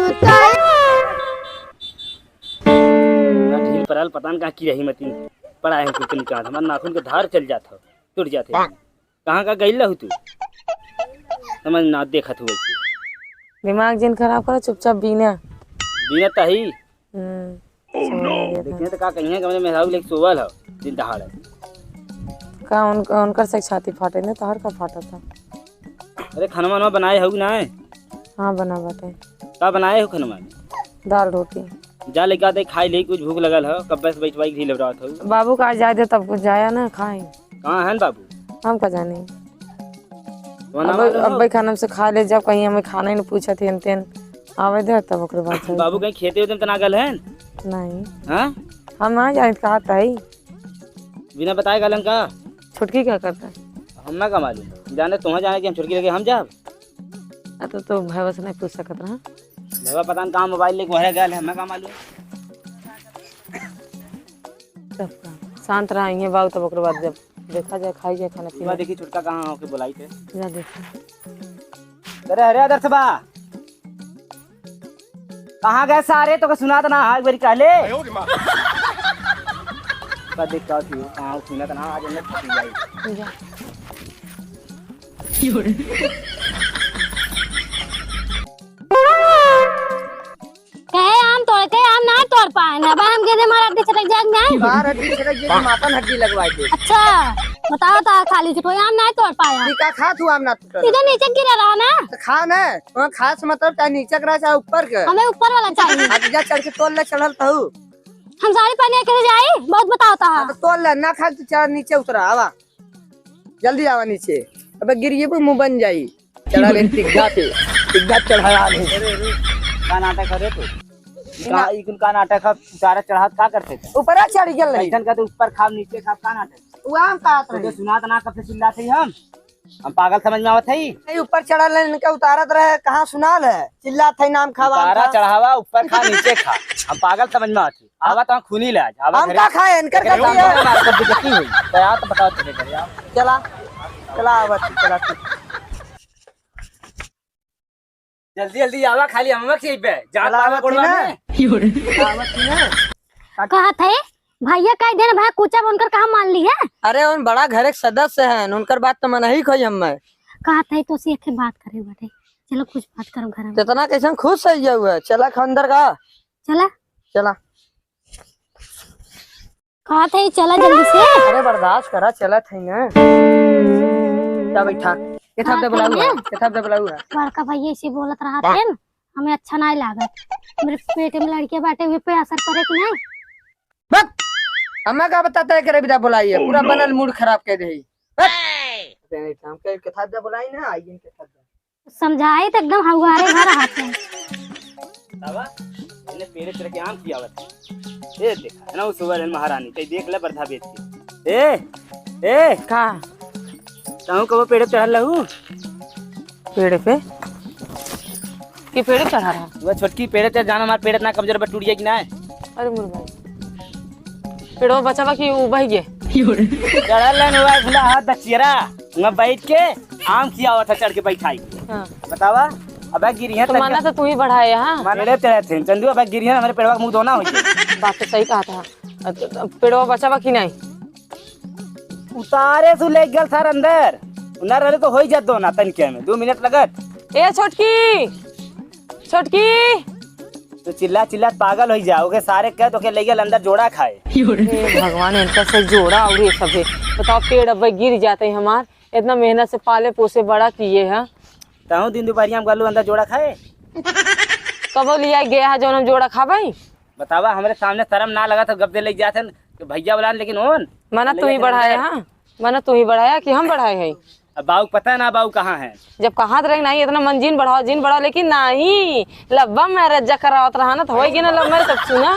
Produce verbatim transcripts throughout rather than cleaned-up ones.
ना ढील पड़ल, पता न कहाँ की रही मतीन। पड़ा है कुछ निकाल, हमार नाखून के धार चल जात हो, टूट जाते हैं। कहाँ का गइल रहू तू? समझ ना देखत हुए। दिमाग जिन खराब करो, चुपचाप बीना। बीना तही। हम्म, समझ गया था। देखिए तो का कहिए कि हमरे मेहरारू लेके सोवल हो, दिन दहाड़े। का उन-, उनकर से छाती फाटे ने, तोहर का फाटा था? अरे, खाना वाना बनाए हो कि नाय? हाँ, बना बाटे। का बनाए हो खाना में? दाल रोटी। जा लेके आते, खाई ले, कुछ भूख लगल हो, कब्बे से बैठ बैठ घी लेवरात हो। बाबू का जाए दे, तब कुछ जाया ना खाए। कहाँ हैं बाबू? हम का जाने। तो ना अब, मालूम हो? अब्बे खाना से खा ले, जब कहीं हमें खाना ही नहीं पूछत हैं तेन, आवे दे, तब ओकरे बाद जाए। बाबू कहीं खेते वेते में तो ना गल हैं? नहीं। हाँ? हम ना जाने, कहा था ही। बिना बताए गलन का? छोटकी क्या करता है? हम ना का मालूम। जाने तुम्हें जाने कि हम छोटकी लेके हम जाब? आ तो, तो भैया से नहीं पूछ सकत रहा। भैया पता न कहाँ मोबाइल लेके वहरे गल है, हमें का मालूम। तब का? शांत रहा, इहे बाऊ, तब ओकरे बाद जब देखा जाए, खाई जाए खाना पीना। देखी छोटका कहाँ होके बुलाई थे। जा देखा। अरे, अरे, आदर्श बा। कहाँ गए सारे? तोके सुनात ना है, एक बारी कहले। का देख का थी, कहाँ सुनात ना, आज हमने फंसी जाई। जा। कहे आम तोड़ के आम ना तोड़ पाए ना, बा हम गेंदे मार हड्डी छटक जाए ना। बाहर हड्डी छटक जाए, मापन हड्डी लगवाए दे। अच्छा, बताओ तो खाली झूठो आम ना तोड़ पाया। ठीक है, खा तू आम ना तोड़। सीधे नीचे गिरा रहा ना। तो खा ना, वहाँ खास मतलब चाहे नीचे के रहा चाहे ऊपर के। हमें ऊपर वाला चाहिए। अब जा चढ़ के तोड़ ले, चढ़ल तहू। हम साड़ी पहने के जाई, बहुत बताओ तो। हाँ, तो तोड़ ले, ना खा तू, चढ़ नीचे उतरा, आवा। जल्दी आवा नीचे। अबे गिर ये मुँह बन जाई। चढ़ा ले तिग्गा पे, तिग्गा चढ़ा ले। अरे, अरे, का नाटक करे तो? का, ई कुल का नाटक है? उतारा चढ़ात का करते थे? ऊपरा चढ़ गेल रही। ऐसन का तो ऊपर खाब, नीचे खाब, का नाटक? वो हम कहत रही। सुनात ना, कब से चिल्लात ही हम? हम पागल समझ में आवत है? नहीं, ऊपर चढ़ल है, इनके उतारत रहे, कहाँ सुनाल है? चिल्लात है, नाम खावा, उतारा चढ़ावा, ऊपर खा, नीचे खा। हम पागल समझ में आवत है? आवा तो खूनी ले आज, आवा हम घरे। का खाए, इनकर गलती है। मार कर बेइज्जती हुई। तो यार तो बताओ तेरे घर यार। चला, चला, आवा तू, चला तू। जल्दी, जल्दी आवा, खाली हम मत खिएबे। जात चला, पावा आवा गोड़वा तू ना। में। आवा तू ना। कहत है, भैया कह देना, भाई कुचा बनकर कहाँ मान ली है? अरे, उन बड़ा घर के सदस्य हैं, उनकर बात तो मन ही खोई हम मैं। कहत है तो से एक बात करे बाटे। चलो कुछ बात करो घर में। कितना कैसन खुश है ये हुआ। चला खा अंदर का। चला। चला। कहत है चला जल्दी से। अरे बर्दाश्त करा, चलत है ना। जा बैठा। किताब दे बुलाऊ है, किताब दे बुलाऊ है। बड़का भैया ऐसे बोलत रहत है ना, हमें अच्छा नहीं लागत। मेरे पेट में लड़के बैठे हुए पे असर पड़े कि नहीं? बक! हमें का बताता है कि रविदा बुलाई है, पूरा बनल मूड खराब कर दे। बक! अरे नहीं, हम कहे किताब दे बुलाई ना, आइए किताब दे। समझाई तो एकदम हौवारे भर हाथ में। बाबा, इन्हें पेड़े चढ़ के आम खियावत है। ए देखा, है ना, वो सुअर है महारानी, कहीं देख ले बर्धा बेच के। ए, ए। का? ताऊ कबो पेड़े चढ़ल रहू? पेड़े पे? कि पेड़े चढ़ा रहा? वो छोटकी पेड़े चढ़ जाना, हमार पेड़ इतना कमजोर बा, टूट जाए कि ना? अरे मुर्गा। पेड़वा बचावा कि उ बह गए? चढ़ल रहन हुआ फुला हाथ दचियरा, वहाँ बैठ के आम खियावत है चढ़ के बैठाई के। हाँ। बतावा, अबे गिरिया तो तक माना तो तू ही बढ़ाए, हाँ? माने रे तेरे थे, चंदू, अबे गिरिया हमारे पेड़वा का मुंह धोना हो गया। बात तो सही कहा था। अ, त-, त-, पेड़वा बचावा कि नहीं? उतारे से ले गल सार अंदर। ना रहे तो हो ही जात दो ना तनिके में, दो मिनट लगत। ए छोटकी, छोटकी। तो चिल्ला चिल्ला पागल हो जा, ओके सारे कह तो के ले गल अंदर जोड़ा खाए। हे भगवान, इनका से जोड़ा और ये सब है। बताओ, पेड़ अब गिर जाते हैं हमार, इतना मेहनत से पाले पोसे बड़ा किए हैं। तहूँ दिन दोपहरिया में गलू अंदर जोड़ा खाए। कबो लिया गया है जौन हम जोड़ा खाबे? बतावा, हमरे सामने शर्म ना लगा तो गप दे ले जात हन कि भैया बोला, लेकिन ओन मना तू ही बढ़ाया, हाँ? मना तू ही बढ़ाया कि हम बढ़ाए हैं? अब बाऊ के पता है ना, बाऊ कहाँ है? जब कहाँ रहे नहीं इतना मन जिन बढ़ाओ, जिन बढ़ाओ, लेकिन नहीं, लब्बा मैरिज जा करावत रहा ना, तो होई कि ना लव मैरिज, तब सुना।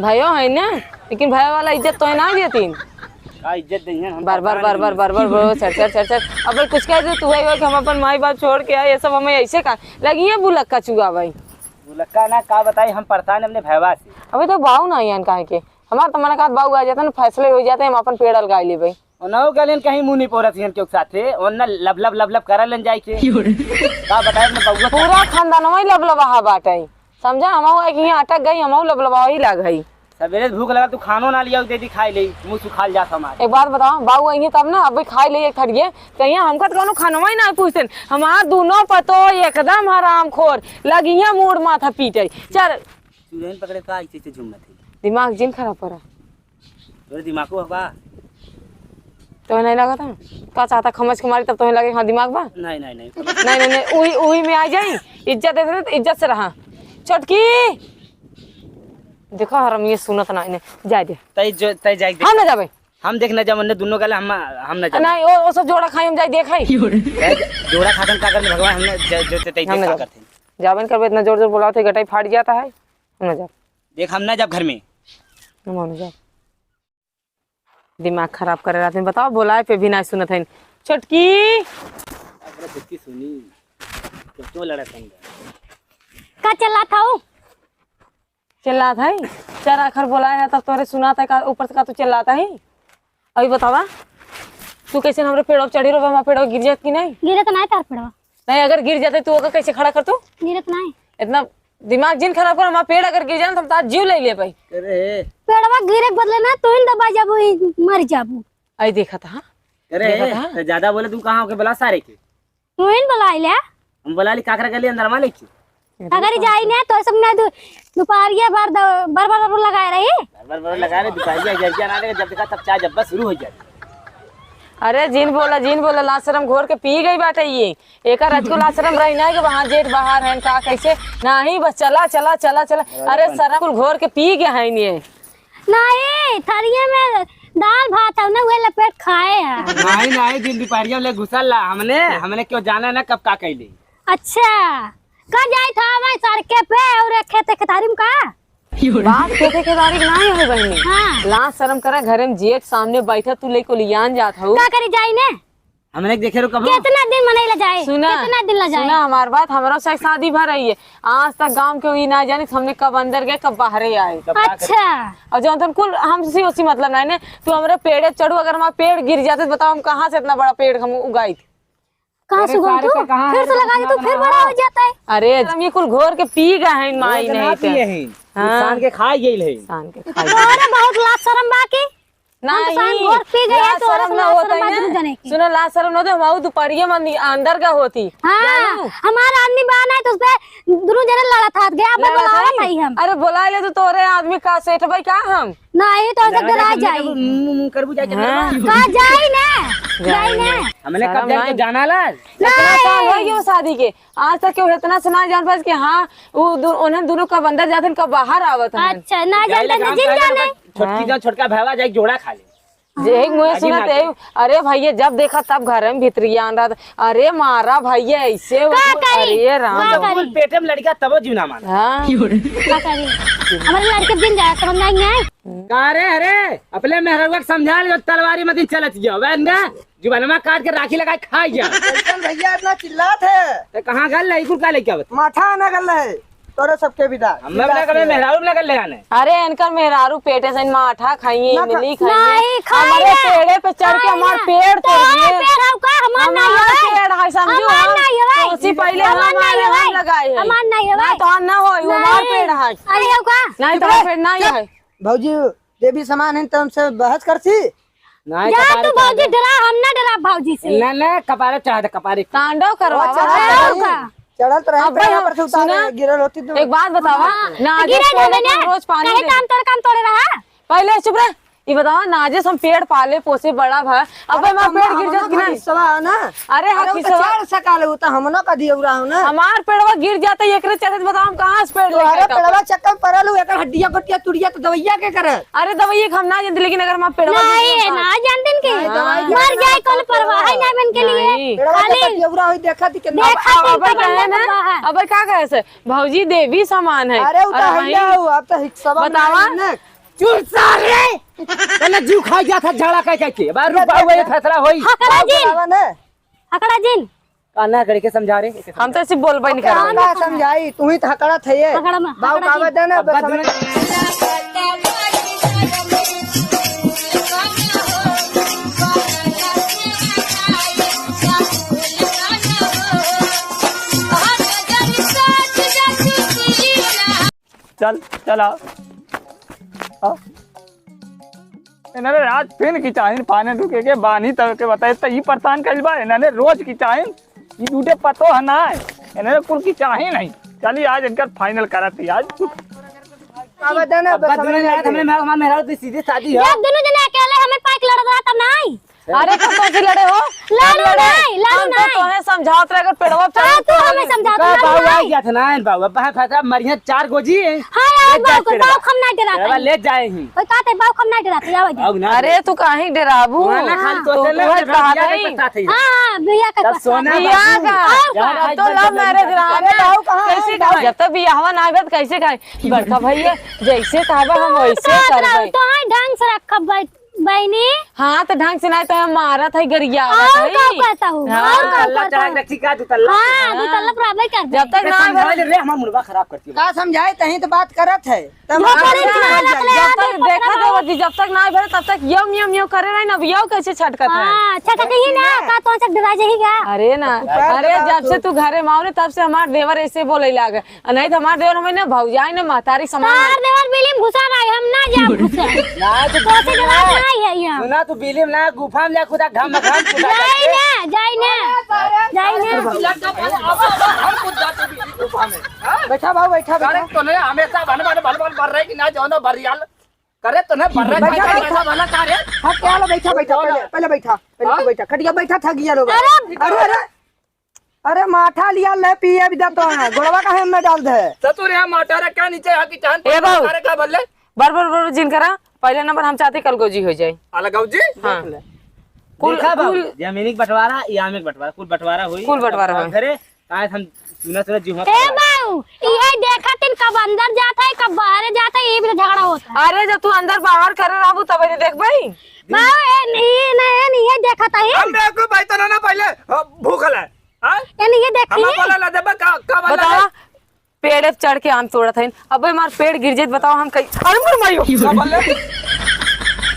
भयो है ना, लेकिन भयो वाला इज्जत तो है ना देतीन। का इज्जत देंगे हम? बार, बार, पता बार, नहीं बार, बार, बार, बार, चर, चर, चर, चर। अब कुछ कह दे, तू है, कि हम अपन माई बाप छोड़ के आए, ये सब हमें ऐसे का लगी है, बुलक्का चुआ भाई। बुलक्का ना, का बताई, हम परेशान अपने भयवा से। अबे तो बाऊ ना आइयन काहे के, हमार तो मन कहत बाऊ आ जाते ना, फैसले हो जाते, हम अपन पेड़ अलगाई लेबे। ओनहु गलियन कहीं मुँह नहीं पोरत हियन केहू के साथे, ओन्ना लब लब लब लब करल लेन जाई के। का बताए अपने बउआ के। पूरा खानदानवा ही लबलबाहा बाटे। समझा, हमहू एक हियाँ अटक गई, हमहू लबलबाहा ही लाग हई। सबेरे से भूख लगा, तू खानो ना लिया, दे दी खाई ले, मुँह सुखाल जात हमार। एक बात बताओ, बाऊ अइहे तब ना, अबे खाई ले एक थरिये, कहिया हमका तो कौनो खानवा ही ना पूछते। हमार दूनो पतो एकदम हरामखोर, लगिया मूड़ माथा पीटे। चल। चुड़ैल पकड़े का ऐसे ऐसे झूमत है? दिमाग जिन खराब करा। तोरे दिमागो हवा? तोहे नहीं लागत है? का चाहता खमच के मारी तब तोहे लगे हाँ दिमाग बा? नहीं, नहीं, नहीं। नहीं, नहीं, नहीं, उही, उही में आ जाई। इज्जत देते तो इज्जत से रहा। छोटकी! देखो हरम ये सुनत ना इन्हें। जाए दे। तै जो, तै जाए दे। हम ना जाबे। हम देख ना जब उन्हें दोनों गले हम, हम ना जाबे। नहीं, ओ, ओ सब जोड़ा खाई हम जाए देखाई। तै जोड़ा खातन का करने भगवान हमने ज-, जो, जो, तै हम ना का जाबे। करते हैं। जाबे न करबे इतना जोर जोर बोलावत है गटाई फाट जाता है। हम ना जाब। देख हम ना जाब घर में। हम ना जाब। दिमाग खराब करे रात में, बताओ, बोलाए पे भी ना सुनत हइन। छोटकी! अरे छोटकी सुनी, तो क्यों लड़ा संग? का चिल्लात हऊ? चिल्लात है? चार आखर बोलाए है तब तोरे सुनात है का, ऊपर से का तू चिल्लात है? अभी बतावा, तू कैसे हमरे पेड़वा पे चढ़ी रहो, हमारा पेड़वा गिर जात कि नहीं? गिरत ना है तार पेड़वा। नहीं, अगर गिर जाते तू ओकर कैसे खड़ा कर तू? गिरत ना है। इतना दिमाग जिन खराब कर, हमारा पेड़ अगर गिर जाए तो हम तार जीव ले ले भाई। अरे। पेड़वा गिरे के बदले ना तू ही दबा जाबू, ही मर जाबू। आई देखा था, हाँ? अरे, देखा था, हाँ? तो ज्यादा बोले तू कहाँ होके बुला सारे के? तू ही बुला ले। हम बुला ली काकरा गली अंदर मा लेके। अगर जाई ना तो सब ना दु-, दोपहरिया भर द-, बर बर बर लगाए रही। बर बर बर लगाए रही, दोपहरिया जब ना ले, जब देखा तब चाय जब बस शुरू हो जाए। अरे जिन बोला, जिन बोला, लाज शरम घोर के पी गई बाटे ये। एकर अजको लाज शरम रही ना कि वहाँ जेठ बाहर हैं का कैसे? नहीं, बस चला, चला, चला, चला। अरे शरम कुल घोर के पी गया है ये। नहीं, थरिये में दाल भात है ना, वही लपेट खाए हैं। नहीं, नहीं, दिन दुपहरिया में ले घुसल ला। हमने, हमने क्यों जाना ना कब का कैली। अच्छा, का जाई था भाई सड़के पे और एक खेत खेतारी में का? बात खेते खेतारी के नहीं है बहनी। हाँ। लाज शरम करा, घरे में जेठ सामने बैठा, तू लेको लियान जात हऊ। का करी जाई ने? हमने देखे रो कब? कितना दिन मनई ला जाए? सुना, कितना दिन ला जाए? सुना हमार बात, हमरा से शादी भर रही है, आज तक गांव के ई ना जानी हमने कब अंदर गए, कब बाहरे आए। अच्छा। और जौन तन कुल हमसे ओसी मतलब नहीं ने, तू हमरे पेड़े चढ़ू, अगर हमारा पेड़ गिर जाते तो बताओ हम कहाँ से इतना बड़ा पेड़ हम उगाई? कहाँ से उगाई तू? फिर से लगा दे, तू फिर बड़ा हो जाता है। अरे हम ये कुल घोर के पी गए हैं, माई नहीं तो। हाँ। सान के खाई गई है। सान के खाई। तोरे बहुत लाज शरम बा की? नहीं, लाज शरम ना होता है ना। सुनो, लाज शरम ना होता, हम दुपहरिया में अंदर का होती। हाँ, हमारा आदमी बा ना, तो उसपे दोनों जने लड़त हाथ गया, अब बुलावत है हम। अरे बुला ले तो तोरे आदमी का सेठ भाई का हम? नहीं, तो ऐसे डरा जाई। मुंह, मुंह करबू जाए। हाँ। का जाई ना? जाई ना। हमने कब जाए तो जाना ला? इतना साल हो गया शादी के, आज तक केहू इतना से ना जान पास कि हाँ, वो दो, उन्हें दोनों कब अंदर जाते हैं, कब बाहर आवत हैं। अच्छा, ना जानते तो जिन जाने। छोटकी जान, छोटका भावा जाए जोड़ा खा ले। जे एक मुँह सुनत है, अरे भैया, जब देखा तब घर में भीतरिया आन रहा था। अरे मारा भैया, ऐसे का करी? अरे राम। का करी? पेटे में लड़का तबो जीव ना माना। हाँ। का करी? हमारे लड़के दिन जाए, समझ में नहीं आए। का रे, अरे, अपने मेहररुआ के समझा ले, तलवारी मत चलत गया। वह ना, जुबानमा काट के राखी लगा के खाई जा। कैसन भैया इतना चिल्लात है? ते कहाँ गल है? कुल का लेके आवत? माथा ना गल है। तोरे सबके विदा। हम ना कभी मेहरारू ना कर ले आने। अरे इनकर मेहरारू पेटे से माठा खाइए, इमली खाइए। नहीं खाई हमारे ना। पेड़े पे चढ़ के हमार पेड़ तोड़ दिए। पेड़ हौ का? हमार नहीं हमार है। पेड़ है, समझू हमार हम। नहीं है भाई। तुलसी पहले हमार हमार नहीं है हम भाई। लगाए है। हमार नहीं है ना भाई। तो हम ना हो, हमार नहीं। पेड़ है। अरे हौ का? नहीं तो पेड़ नहीं है। भौजी देवी समान है तो हमसे बहस करती। नहीं, जा कपारे तू भौजी चढ़ा दे। डरा, हम ना डरा भौजी से। ना, ना, कपारे चढ़ा दे, कपारे। तांडव करवावा। चढ़ा दे। चढ़ल तो रहे, अब पेड़ भाई, पर से उतारे, सुना, गिरल होती तो। एक बात बतावा, हाँ, ना, गिरे आज ना पहले बने। रोज पानी काहे दे। काम तोड़, काम तोड़े रहा? पहले चुप रह। ये बतावा, ना, आज हम पेड़ पाले पोसे बड़ा भा, अबे अरे, हमारा पेड़ गिर जात कि नहीं? हिस्सा ना। अरे, हाँ, अरे, वो तो किसवा? चार सकाल, वो तो हम ना का दिया उड़ा हो ना। हमार पेड़वा गिर जाता, एकरे चलते बताओ, हम कहाँ से पेड़ लेके तोहरे आएगा? पेड़वा चक्कर पड़ल हो, एकर हड्डिया गोटिया तुड़िया तो दवैया के करे? अरे, दवैया के हम ना जानते, लेकिन अगर हमार पेड़वा गिर नहीं, जाता ना जानते इनके। नहीं, दवाई मर जाए, कौन परवाह है ना इनके लिए। नहीं। पेड़वा खाली के कटियौरा होई, देखा थी कितना देखा अब, थी अब इनका कहे ना, बंदा है। अब का कहे से? भौजी देवी समान है। अरे, वो तो और है वहीं ना, वो अब तो हिस्सा बतावा। नहीं है। चुप सारे! तने जीव खाई जात है झाड़ा कह कह के। अब रुक बाबू, ये फैसला होई। हकड़ा जिन। बतावा ना। हकड़ा जिन। कान्हा करके समझा रे। हम तो ऐसे बोलबे नहीं ओके, हम करब। ना समझाई, तू ही तो हकड़ा थे ये। हकड़ा में, बाबू हकड़ा का जी। बता ना, अब बस समझ। चल, चल आ। आ। इन्हने आज फिन किचाहिन फाने रुके के बानी तब के बताए, त ई परेशान कइल बा, इन्हने रोज किचाहिन, ई दूठे पतो है ना, इन्हने कुल किचाहिन है। चली आज इनकर final करत ही आज। अब जाना, अब बस दुनिया हमरे में आज हमरे में हमार मेहरारू तो सीधे शादी है। जब दोनों जने अकेले हमें पाइक लड़त रहा तब नहीं। अरे तो कौन सी लड़े हो? लड़ू लड़े? नहीं, लड़ू हम तो नहीं। तोहे समझावत रहे, अगर पेड़वा पे हाँ, चढ़े तू तो हमें लड़े। समझावत का रहे, बाबू लड़ू आई नहीं। गया था ना, बाबू, अब है फैसला, मरिया चार गोजी है। हाँ, यार, ले जा बाबू, पेड़वा। बाबू, हम नहीं डराते। पेड़वा ले जाए ही। ओए, का ते बाबू, हम नहीं डराते, आवे दे। अब ना अरे, तू काहे डेराबू? वहाँ ना खाली तू, तो तू ले, है ना कहा बिया के नहीं? पता था। हाँ, हाँ, बिया के तब पता सोना था। बिया का? और का? अब तो love marriage रहा अरे, ना। बाबू, कहाँ है? कैसे बाबू। खाए? जब तक बियाहवा ना आवे, तो कैसे खाए? बड़का भैया, जैसे कहबा, हम वैसे का करबे। तो है, ढंग से रखब भाई। बहिनी। हाँ, तो ढंग से नाहीं तो हम मारत है, गरियावत और है। का कहता हूँ? हाँ। और का दुतल्ला कहता चढ़ा हूँ? के रखी का दुतल्ला? हाँ, हाँ। दुतल्ला पर आवे कर जब तक दे। ना समझावे ले रे, हमार मुड़वा खराब करती है। का समझाए, तहीं तो बात करत है। तब जो हम करे समझाए ना लग ले, जब तक आगे देखा पकड़ा देवर जी, जब तक ना भरे, तब तक यम, यम, यम करे रहे ना, अब यम कैसे छटकत है? हाँ, छटक ही ना, का तो छटक डरा जाएगा? अरे ना, तो पैर अरे दबा जब तो से तू घरे में आओ रे, तब से हमार देवर ऐसे बोले लागे। आ, नहीं तो हमार देवर हमें ना भौजाई ना महतारी समान तार है। देवर बिली में घुसा रहा है, हम ना जाब घुसे। ना, तो तो से बिली जवाब ना। नहीं है यहाँ। सुना, तू बिली में ना, गुफा में जा, खुदा घाम, घाम, खुदा जाई जाके। ना, जाई ना, जाई ना। हम खुद जाते बिली गुफा में। हाँ? बैठा बाबू, बैठा, अरे बैठा। तो नहीं, हमेशा भन, भन, भन, भन, भर रहे कि ना, जाओ ना, भरियाल। करे तो नहीं, भर रहे, बैठा, बैठा, बैठा। बैठा, भला का रे? हाँ, क्या लो, बैठा, बैठा, जाओ ना। पहले, पहले बैठा, पहले हाँ? तू बैठा, खटिया बैठा, थक गया लोग। अरे, अरे, अरे। अरे माठा लिया ले पिए भी देतो है, गोड़वा काहे में डाल दे? ससुर यहाँ माठा रखा नीचे, यहाँ की चांद ए बाबू। अरे का बोले? बर, बर, बर, जिन करा, पहले नंबर हम चाहते कलगौजी हो जाए। अलगौजी? हाँ। देख ले। कुल, देखा बाबू, कुल जमीनी के बंटवारा, ई आमे के बंटवारा, कुल बंटवारा होई। कुल बंटवारा होई। घरे, आज हम सुना, सुना जी हुआ ए बाबू, इहे देखा तीन कब अंदर जाता है, कब बाहर जाता है, ये भी तो झगड़ा होता है। अरे, जब तू अंदर बाहर करे रहबू, तब इन्हें देखबई। बाबू, ए, ई ना, ए, नहीं, ये देखा था, ये। हम बेवकूफ भाई तो ना, ना पहले, हाँ, भूखल है। हाँ? यानी ये देखी? हम बोला ला देबा का, का वाला बतावा, है? पेड़ पे चढ़ के आम तोड़त हइन। अबे हमार पेड़ गिर जाए, बताओ हम कहीं, अरे मोर माइयो। का बोले?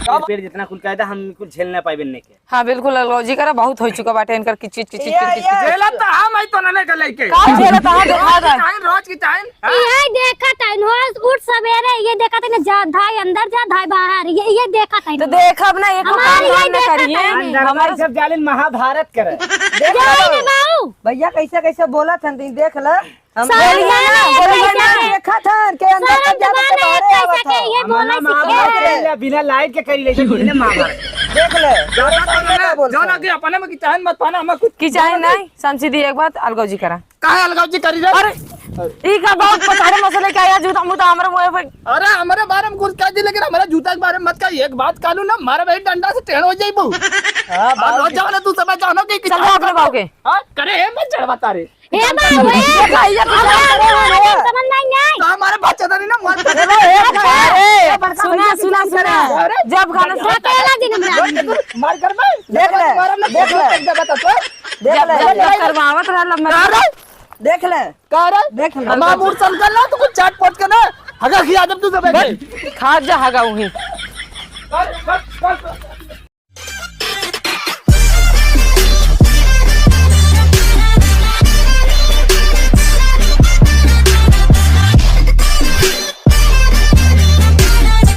का बो- पेड़ जितना कुल कायदा हम कुल झेल ना पाइबे इनके। हाँ, बिल्कुल, अलगौजी करा, बहुत हो चुका बाटे इनकर किचिच, किचिच, ये, किचिच, ये। किचिच। झेला तो हम आई तो ना के लेके। का झेला तो हम देखा था। टाइम रोज की टाइम, हाँ? ये देखा था, रोज उठ सवेरे, ये देखा था ना, जा धाई अंदर, जा धाई बाहर, ये, ये देखा था। तो देखब ना, एको हमारे काम यहाँ ना देखा करिए। था। अंदर हमारे सब जालिन महाभारत करे। जाई ना बाऊ। भैया कैसे कैसे बोला था, देख ल। हम साल बोलिए ना, भर बोलिए ना। कैसे देखा था कि अंदर साल तक जाके भर बाहर कैसे आवत के था। ये बोला हमारा माँ सीखे। बाप रे, बिना लाइट के करी ले, बिना माँ बाप। देख ले, ज्यादा तो ना, बोल जो ना सकते। कि अपने में की चाहन मत पाना, हमें कुछ किचाहिन नहीं, समझी दी एक बात, अलगौजी करा। काहे अलगौजी करी रे? अरे, ई का बहुत पछाड़े मसले का यार, जूता मुता हमरे मुंह पे। अरे, हमरे बारे में कुछ कह दी, लेकिन हमरे जूता के बारे में मत कह। एक बात कहलू ना, मारे भाई डंडा से टेढ़ हो जाइबू। हाँ, और बाबू रोज जी। जाओ ना, तू सब जानो कि चल जा अपने बाबू के। हाँ, करे है, मत चढ़ बता रे। हे बाबू, हे, भैया, भैया, अब भैया, समझ में नहीं आए। तो हमारे बच्चा तो नहीं ना, मत ए, ए, ए, ए, सुना, सुना, सुना। अरे, जब गाना सुना, अकेला दिन में। मार कर भाई। देख ले, मारा ना, देख ले। देख ले, देख ले। जब करवावत रहा, लम्बा अरे, देख ले। का रे? देख ले। हमार मूड संकल ना, तू कुछ चाट पट के ना, हगा खिया जब तू सब बैठे। खा जा हगा उही। कर, कर, कर, कर।